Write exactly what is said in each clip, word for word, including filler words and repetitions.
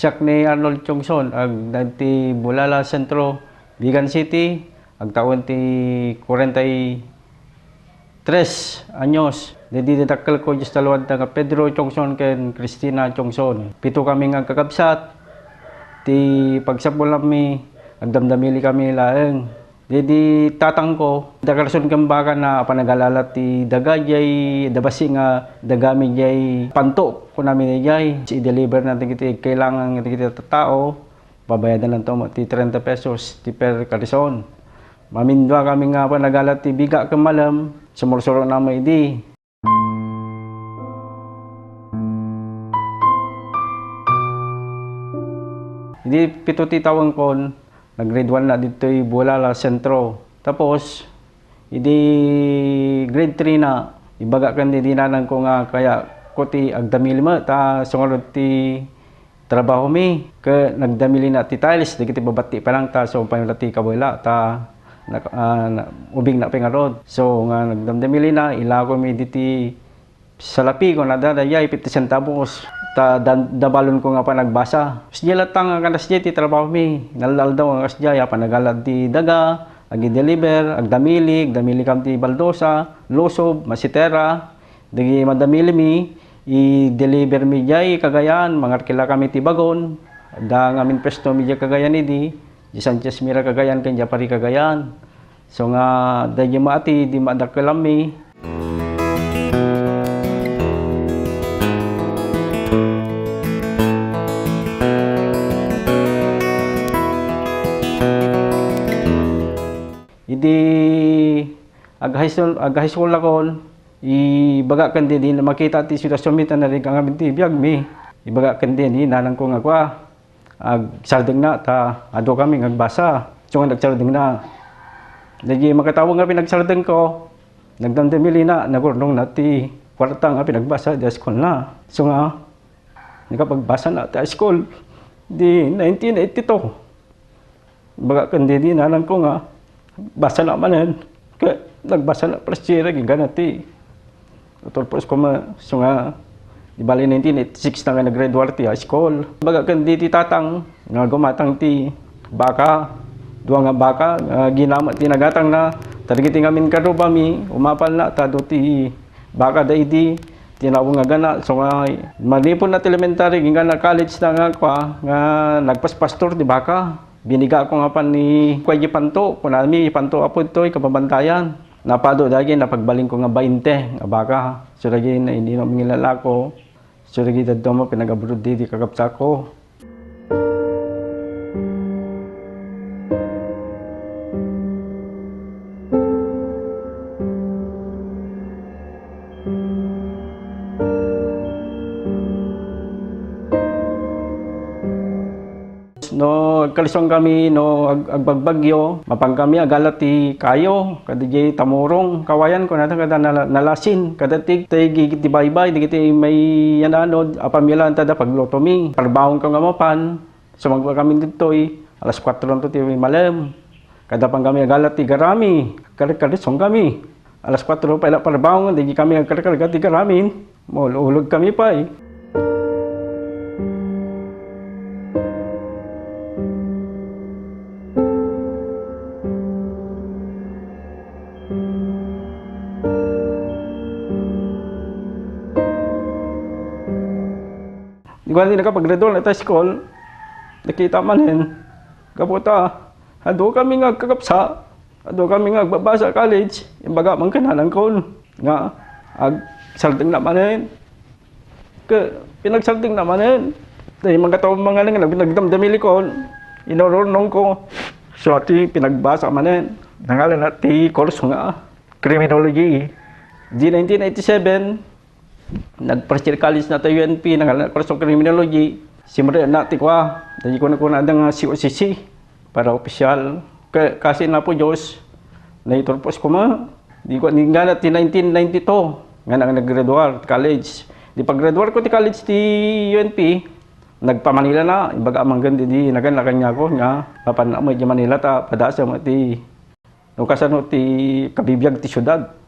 Siak ni Arnold Chongson, agdayeg ti Bulala Centro, Vigan City, agtawen ti kuarenta y tres anyos. Daydi dakkelko, Dios ta luadda, nga Pedro Chongson ken Cristina Chongson. Pito kami nga agkakabsat. Ti pagsapulmi, agdamdamili kami laeng. Daydi tatangko, adda karason ken bakana a panagalalat ti daga diay, adda bassit nga dagami diay panto, kunami diay. I-deliver na dagiti kailangan dagiti tattao, babayadananto met ti trenta pesos ti per karason. Mamindua kami nga panagalat ti biga ken malem, sumursurona met idi. Idi pito ti tawenkon, nag-grade one na ditoy Bulala Centro. Tapos, idi grade three na, ibagak ken di nanangko nga kayatko ti agdamili met ta sumurot ti trabahomi, ket nagdamilina ti tiles dagiti babatti pay laeng ta sumpayna ti kabuela ta nak-, ah, na-, ubingna pay ngarud. So, nga nagdamdamilina, ilakomi diti salapi, kunada, daydiay, fifty centavos, ta dan-, dabalonko nga panagbasa. Kasdiay latta nga kanas diay ti trabahomi. Nalda-aldaw nga kasdiay, a panagalat ti daga, agi-deliver, agdamili, agdamili kami ti baldosa, lusob, masitera, dagiti madamilimi, i-deliver mi diay Cagayan, mangarkila kami ti bagon. Adda ngamin puesto mi diay Cagayan idi, diay Sanchez Mira Cagayan ken diay Pari Cagayan. So nga, daydi maati, di madakkelanmi. Idi ag-high school, ag-high school akon, ibagak ken di, di na makita ti sitwasyon mi ta narikna ngamin ti biag mi. Ibagak ken di, ni nanang ko nga kua, agsardengna ta adu kami nga agbasa. So nga nagsardengna. Dagiti makatawa nga pinagsardeng ko, nagdamdamilina, nagurnongna ti kuarta nga pinagbasa di high school na. So nga, nakapagbasa na ti high school di nineteen eighty-two. Baga ken di, di nanang ko nga, basa na manen. Ket nagbasa na first year, ginggana ti Doctor Pros Kuma, so nga, di bali nineteen eighty-six na nga nag-graduate ti high school. Baga ken di ti tatang, nga gumatang ti baka, dua nga baka, nga ginamat ti nagatang na, tarigiti ngamin karubami, umapal na, tado ti baka daydi, tinaw nga gana, so nga, manipud na ti elementary, ginggana college na nga, kwa, nga nagpaspastor ti baka. Binigako nga pan ni Kuya Panto, kunami, Panto, apo ditoy, kababantayan. Napado dagi, napagbalinko nga bainte nga baka. So, dagi, na, hindi na mangilalako. So, dagi, dadduma, pinag-abroad di, di kakabsako. No agkalisong kami, no ag-, agbagbagyo, mapan kami agala ti kayo, kada diay tamurong, kawayan ko nata kada nala-, nalasin, kada ti, ti, ti baybay, dagiti may yan ano, apamilaan ta da pagluto mi. Parbaon ko nga mapan, sumagwa kami ditoy, alas kuatro to ti malem. Kada pan kami agala ti garami, kar-, kalisong kami. Alas kuatro pay la parbaon, dagiti kami agkarkarga ti garamin. Maul-ulog kami pay. Di ba, di nakapag-graduate na ta school, nakita manen, gapu ta, adu kami nga agkakabsa, adu kami nga agbabasa college, imbaga man kananangkon, nga agsardeng na manen. Ke, pinagsardeng na manen. Dahil mga tao, mga nang, nag-, nagdamdamilikon, inururnong ko. So, ati, pinagbasa manen. Nangalan na ti course nga criminology. Di nineteen eighty-seven, nag-first year college na tayo U N P, nangalan na course of criminology. Simre na ti kwa, dahil ko na kuna nga C O C C. Para opisyal. Ka-, kasi na po Diyos, naiturpos ko ma. Di ko, di nga na ti nineteen ninety-two, nga nang naggraduar ti college. Di paggraduar ko ti college ti U N P, nagpa-Manila na, ibaga manggan di, di nagan na kanya ko, nga, mapan na mo di Manila ta, padasa mo ti, no kasano ti kabibiag ti syudad.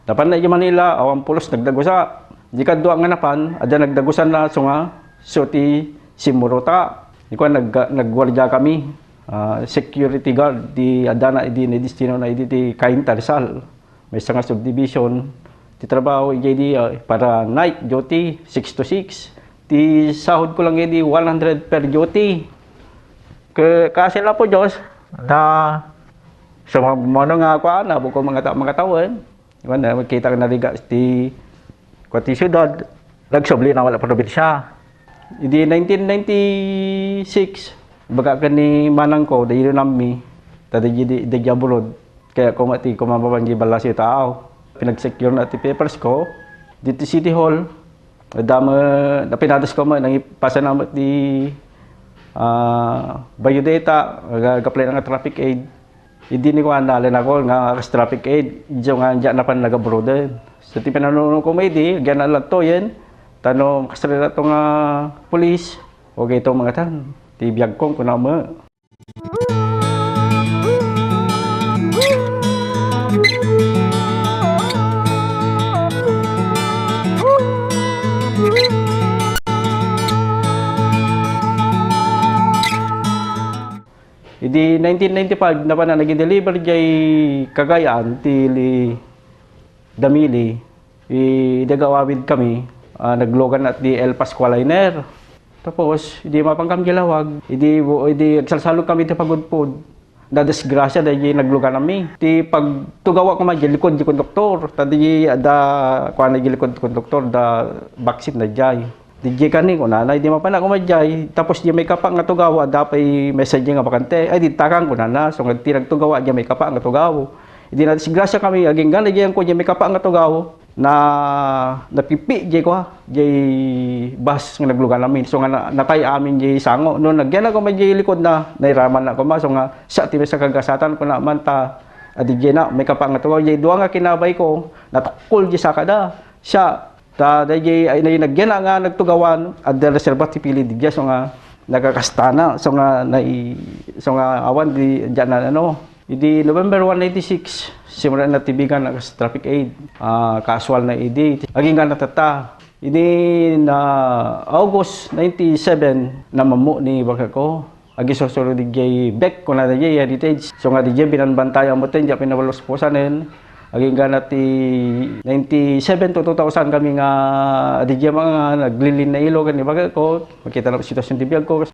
Napanna idiay Manila, awan pulos nagdagusa. Di kadua nga napan, adda nagdagusanna, isu nga, isu ti simmuruta. Ni kuan, nag-, nagguardia kami. Ah, security guard ti addana idi naiddestinona idi ti Cainta, Rizal. Maysa nga subdivision ti trabaho idiay di, ah, para night duty, six to six. Ti sahod ko lang idi one hundred per duty. Ke-, kaasi la po Dios, na sumagmamano nga kuan, abukko mangata-, mangatawen. Iwan na, makita ko narigat ti, kuan ti siudad, nagsubli na wala probinsya. Idi nineteen ninety-six, ibaga ken ni manangko, dagiti inammi, ta dagiti, dagiti abroad. Kayatko met ti kumamabang di ballasi tao. Pinagsecurena ti papers ko, ditoy City Hall. Adda met, napinadas ko met, nangipasana met ti, ah, biodata, ga-, gapu la nga traffic aid. Idi ni kuan, nalin ako nga kas traffic aid, isu nga diak napan nag-abroad. So, ti pinanuno ko met idi, agyana latta yen, ta no, makasarita to nga pulis, okay to mangatan. Ti biag ko, kuna met. Idi nineteen ninety-five, napan nagdeliver jay Cagayan ti li-, Damili, idi agawid kami, ah, naglugan ti El Pascua Liner. Tapos, idi mapan kami jay lawag, idi, idi agsalsalog kami ti pagudpod, nadisgrasya daydi naglugan amin. Ti pagtugawa koma jay likod ti konduktor, ta di adda, kuan, jay likod ti konduktor, adda backseat daydi. Diay kani, kunana, idi mapan koma diay, tapos diay maikapa nga tugaw, adda pay mesa diay nga bakante. Ay, dita kan, kunana. So, nga ti nagtugaw, diay maikapa nga tugaw. Idi nadisgrasya kami, agingga na diay ko diay maikapa nga tugaw, na, napipi diay ko, ha, diay bus nga naglugan amin. So, nga na, natay amin diay sango. No, nagyan ako may diay likod na, nairaman na koma. So, nga, sa ti mesa kagasatan, kuna man ta, adi diay na, maikapa nga tugaw. Diay dua nga kinabay ko, natukkol diay sakada. Siya, Ta daydiay ay, nay nagyana nga nagtugawan, adda reserba ti pili diay, so nga nagakastana, so nga nai-, so nga awan di, diay na, ano. Idi November one ninety-six, simmurot na ti bigan a kas traffic aid. Ah, casual na idi. Agingga na tatta. Idi na August ninety-seven, namammo ni baketko. Agisursuro diay bek, kuna diay heritage. So nga diay binanbantayan met diay pinabaluspusanen. Agingga na ti ninety-seven to two thousand kami nga diay mga naglilin na ilo ken ni baketko. Makita na sitwasyon ti biag ko.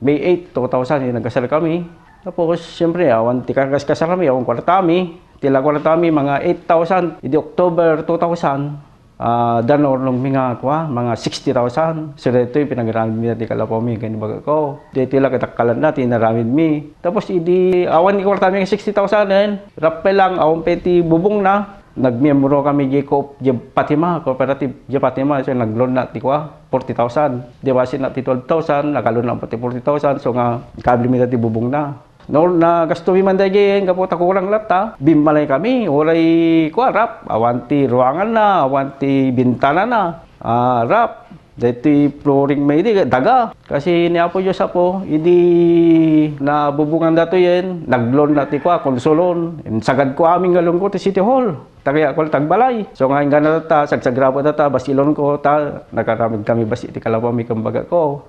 May eight, two thousand, eh, nagkasal kami. Tapos, siyempre, awan ti kakas-kasal kami, awan kwarta mi. Ti la kwarta mi, mga eight thousand. Idi October two thousand, ah, danor nung mga, kwa, mga sixty thousand. So, daytoy pinagiramid mi ti kalapaw mi, kani baga ko. Daytoy la katakkalan na, ti inaramid mi. Tapos, idi, awan ni kwarta mi nga sixty thousand, eh. Rappel lang, awan pa ti bubong na. Nagmiyembro kami di ko, di Fatima, cooperative di Fatima. So, nag-loan na ti, kwa, forty thousand. Deposit na ti twelve thousand, naka-loan na pay ti forty thousand. So nga, ikabli mi ti bubong na. No, nagasto mi man daydiay, gapu ta kurang latta. Bimmalay kami, uray, kwa, rap. Awan ti ruangan na, awan ti bintana na. Ah, rap. Daytoy flooring met idi, daga. Kasi ni Apo Dios, Apo, idi nabubungan datoyen, nag-loan na ti, kwa, konsulon. Insagadko amin nga loan ko ti City Hall. Tagayakol tagbalay. So, nga inggana ta, sagsagrabo ta, ta, basi loan ko, ta, nakaramid kami basi ti kalapaw mi ken baga ko.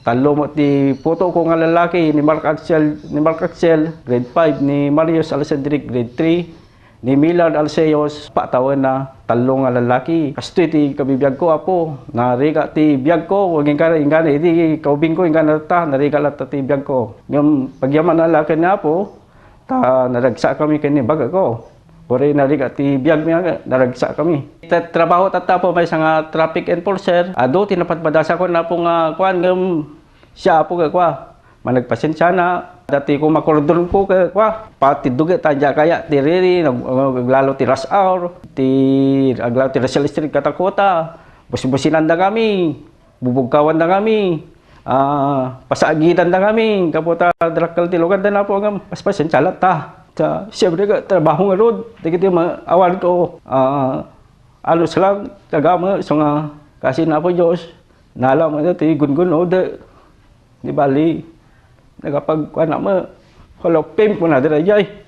Tallo met ti puto ko nga lalaki, ni Mark Axel, ni Mark Axel, grade five, ni Marius Alcedric, grade three, ni Millard Alceos, patawenna, tallo nga lalaki. Kastoy ti kabibiag ko, Apo. Narigat ti biag ko, agingga, inggana idi kaubing ko, inggana ta, narigat latta ti biag ko. Ngem pagyaman a lalaki ni Apo, ta naragsak kami ken ni baga ko. Uray narigat ti biagmi nga naragsakami. Ta-, trabaho tatta, Apo, maysa nga traffic enforcer. Adu ti napadpadasakon, Apo, nga kuan, ngem siak, Apo, nga kua, managpasensiana. Dati ko makordonko nga kua, pati duget, ta diak kaya ti riri, nag-, aglalo ti rush hour, ti aglalo ti rush hour street, katakuta, busbusinandakami. Bubugkawandakami, ah, pasagidandakami, gapu ta dakkel ti lugarda, Apo, ngem paspasensia latta. Ta, siyempre, nga trabaho ngarud, dagiti ma-, awan ko, ah, anus lang, tagami, so nga, kasin Apo Dios, nalaem ti gungunod. Di bali, nagapagkuan a, Hall of Fame kuna daydiay.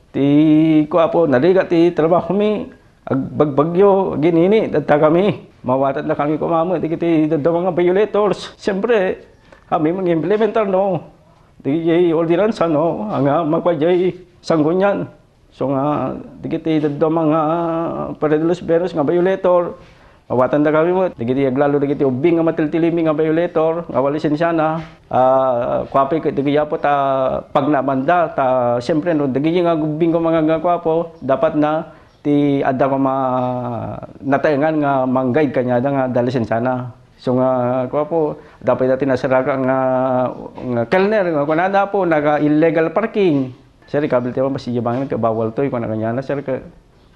Ti kua, Apo, narigat ti trabahomi, agbagbagyo, aginini, adda kami. Mawatandakami koma met dagiti dadduma nga violators. Siyempre, kami mangimplementar, no, dagiti ordinansa, no, nga mapadiay sanggunian. So nga, dagiti dadduma nga Padre de los Berros nga violator, mawatandakami met. Dagiti aglalo dagiti ubbing nga matiltilimi nga violator, nga awan lisensiana. Ah, kuapoy ket dagiti, Apo, ta pagnaamanda, ta siyempre, no, dagiti nga ubbing koma nga, nga kuapo, dapat na ti adda koma nataengan nga mang-guide kaniada nga adda lisensiana. So nga, kuapo, dapat dati nasaraka nga, nga kelner, nga kunada, Apo, naga-illegal parking. Sir, kabilti man, basta iyabangan ket bawal toy, kuna kaniana, sir, ket,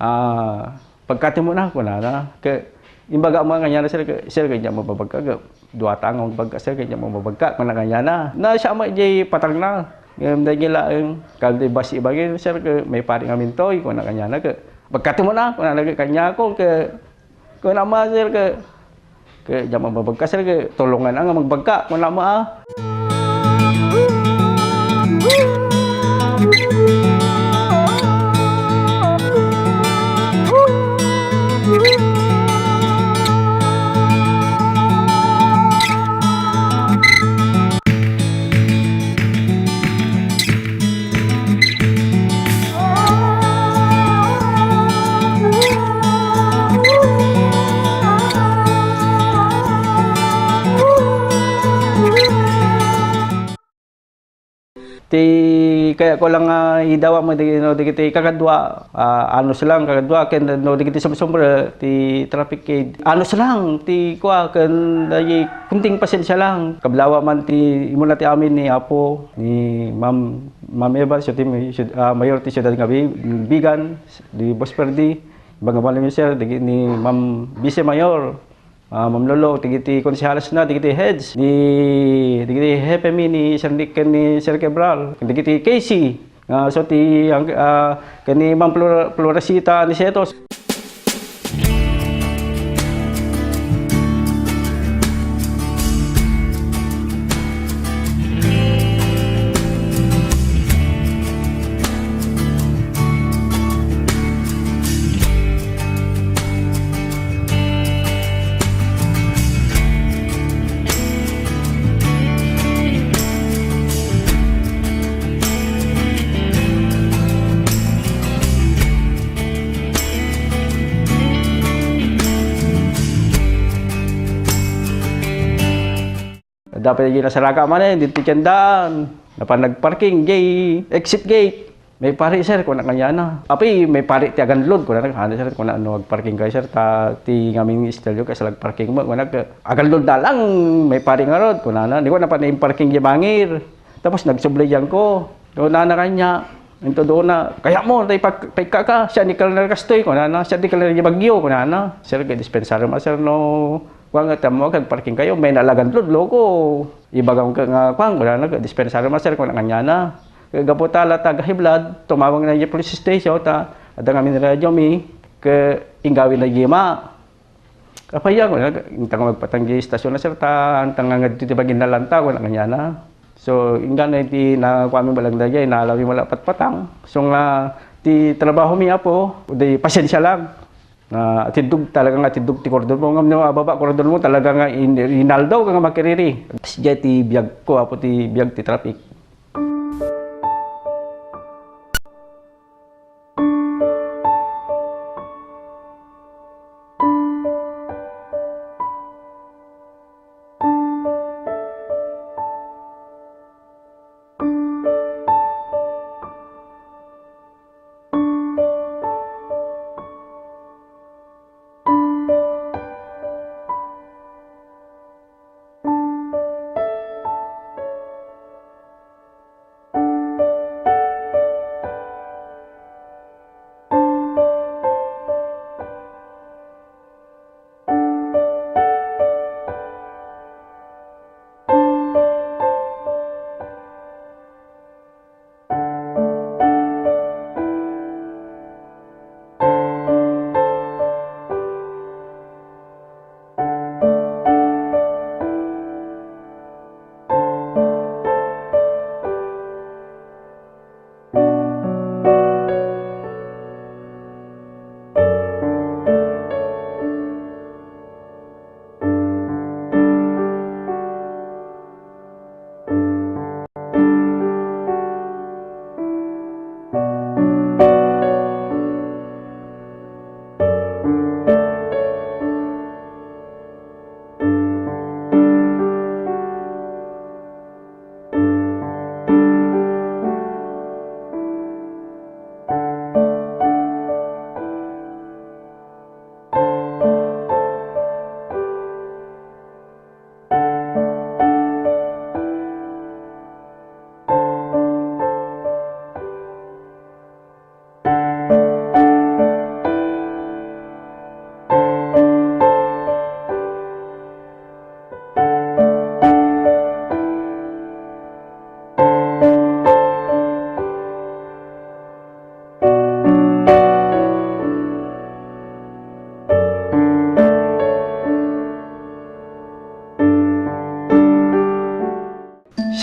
ah, pagkatimo na, kunana. Ket, imbaga mo kaniana, sir, ket, sir, ket diak mababagka, ket dua ta nga magbagka, sir, ket diak mababagka, kuna kaniana. Na, siya met diay patangna. Ngem dagiti laeng, kabilti bas ibaga, sir, ket maiparik ngamin toy, kuna kaniana, ket, pagkatimo na, kunana, ket kaniako, ket, Kuna met, sir, ket, ket diak mababagka, sir, ket tulongan nga magbagka. Kuna met, a. Ti kayatko lang nga idawat met dagiti, no, dagiti kakadua, ah, anus lang, kakadua, ken, no, dagiti sumsumre, ti traffic aid. Anus lang, ti kua, ken, dagiti kunting pasensia lang. Kablawa man ti, immuna ti amin ni Apo, ni Ma'am, Ma'am Eva, siya ti may-, siya, ah, mayor ti siudad nga Bi-, Vigan, di Boss Ferdy, Bangabali, sir, dagiti ni Ma'am Vice Mayor, ah, Ma'am Lolo, dagiti konsehalasna, dagiti heads, di, dagiti hepe mi ni Sir Nick ken ni Sir Cabral, dagiti K C, ah, so ti, ang, ah, ken ni Ma'am Flor-, Florecita Aniceto. Dapat diay nasaraka manen, ditoy tiendaan. Napan nagparking, diay exit gate. "May pari, sir," kuna kaniana. "Apay, may pari ti aganlod," kunana. "Ano, sir," kuna, "no agparking kayo, sir, ta ti ngamin nga istelyo, kasla agparking mo," kuna. "Aganlod da lang, may pari ngarud," kunana. Di ko na pa naimparking di bangir. Tapos nagsubli diyan ko. Kunana kanya, "Into duna, kaya mo, tay pag-, paikka ka, siya ni Colonel Kastoy," kunana. "Siya ni Colonel Bagyo," kunana. "Sir, kay dispensaryo mo, sir, no? Kuwan nga, tamo, agparking kayo, may nalagan lod, loko. Ibagam ka nga, kuwan," kunana, "dispensaryo mo, sir," kuna kaniana. Kay gapu ta la taga-high blood, tumawag na di police station, ta, adda ngamin radyo mi, kay inggawin na yema. "Apay, ya," kuna, "inta nga magpatang di istasyon na, sir, ta, inta nga ngadto ti baginnalanta," kuna kaniana. So, inggana iti nakuami balang daydiay, nalawi mo la patpatang. So nga, ti trabaho mi, apo, di pasensia lang. Na atiddog, talaga nga atiddog ti kordon mo. Ngem no ababa kordon mo, talaga nga in-, inaldaw ka nga makiriri. Sadiay ti biag ko, apo, ti biag ti traffic.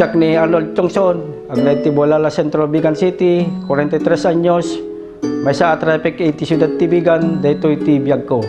Siak ni Arnold Chongson, agnaed ti Bualala Centro, Vigan City, forty-three anyos, maysa a traffic aid ti siudad ti Vigan, daytoy ti biag ko.